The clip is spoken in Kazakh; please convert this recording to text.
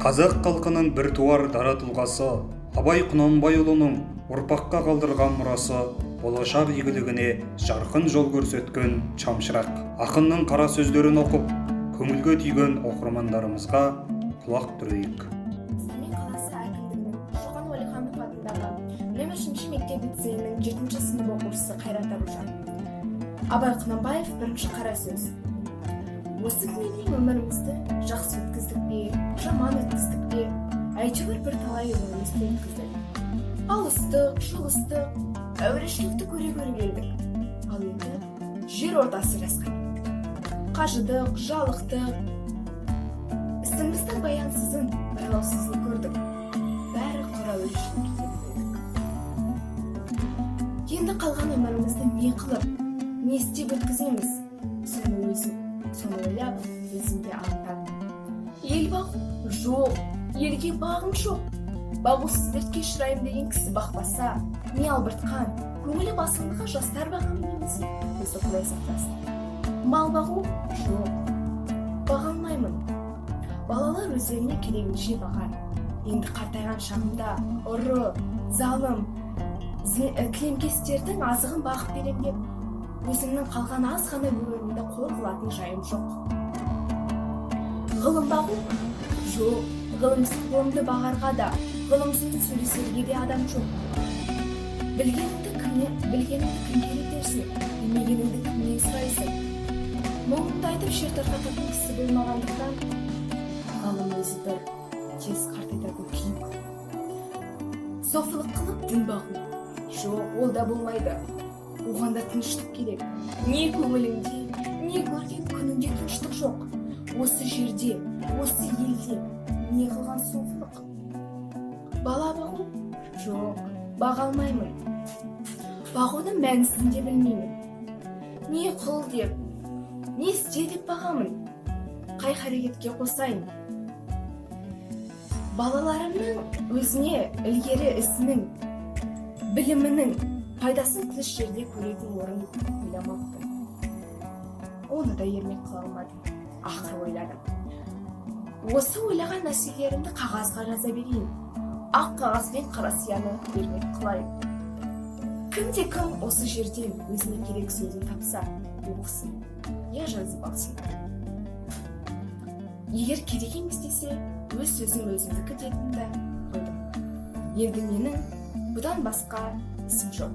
Қазақ халқының біртуар дара тұлғасы Абай Құнанбайұлының ұрпаққа қалдырған мұрасы болашақ игілігіне жарқын жол көрсеткен шамшырақ. Ақынның қара сөздерін оқып, көңілге түйген оқырмандарымызға құлақ түрейік. Өскемен қаласы әкімдігінің Шоқан Уәлиханов атындағы нөмір 3 мектеп лицейінің 7 сынып оқушысы Қайрат Аружан. Абай Құнанбаев, бірінші қара сөз. Осы күнге дейін өмірімізді жақсы өткіздік пе, жаман өткіздік пе, әйтеуір бірталай өмірімізді өткіздік. Алыстық, жұлыстық, әурешілікті көре көре келдік. Ал енді жер ортасы жасқа кеттік. Қажыдық, жалықтық, ісіміздің баянсызын, байлаусызын көрдік. Бәрі құр әурешілікке кетіп едік. Енді қалған өмірімізді не қылып, не істеп өткіземіз? Соны өзім, соны ойлап, өзімге алаңдадым. Ел бағу? Жоқ, елге бағым жоқ. Бағусыз дертке ұшыраймын деген кісі бақпаса, не албыртқан, көңілі басыңқы жастар бағамын демесе, өзі Құдай сақтасын. Мал бағу? Жоқ, баға алмаймын. Балалар өздеріне керегінше бағар. Енді қартайған шағымда ұры, залым, кілемкестердің азығын бағып берем деп, өзімнің қалған аз ғана өмірімді қор қылатын жайым жоқ. Ғылым бағу? Жоқ, ғылымды бағарға да, ғылымсыз сөйлесерге де адам жоқ. Білгеніңді кімнен, білгеніңді кімге үйретерсің, білмегеніңді кімнен сұрайсың? Мұңыңды айтып шер тарқататын кісі болмағандықтан, ғылым өзі бір тез қартайтатын күйік. Софылық қылып дін бағу? Жоқ, ол да болмайды. Оған да тыныштық керек. Не көңіліңде, не көрген күніңде тыныштық жоқ. Осы жерде, осы елде не қылған софылық? Бала бағу? Жоқ, баға алмаймын. Бағудың мәнісін де білмеймін. Не қыл деп, не істе деп бағамын? Қай харекетке қосайын? Балаларымның өзіне ілгері ісінің, білімінің пайдасын тыныш жерде көретін орын ойламаппын. Оны да ермек қыла алмадым. Ақыры ойладым. Осы ойлаған нәрселерімді қағазға жаза берейін. Ақ қағаз бен қара сияны ермек қылайын. Кімде кім осы жерден өзіне керек сөзін тапса, оқысын, я жазып алсын. Егер керек емес десе, өз сөзім өзімдікі дедім да қойдым. Енді менің бұдан басқа ісім жоқ.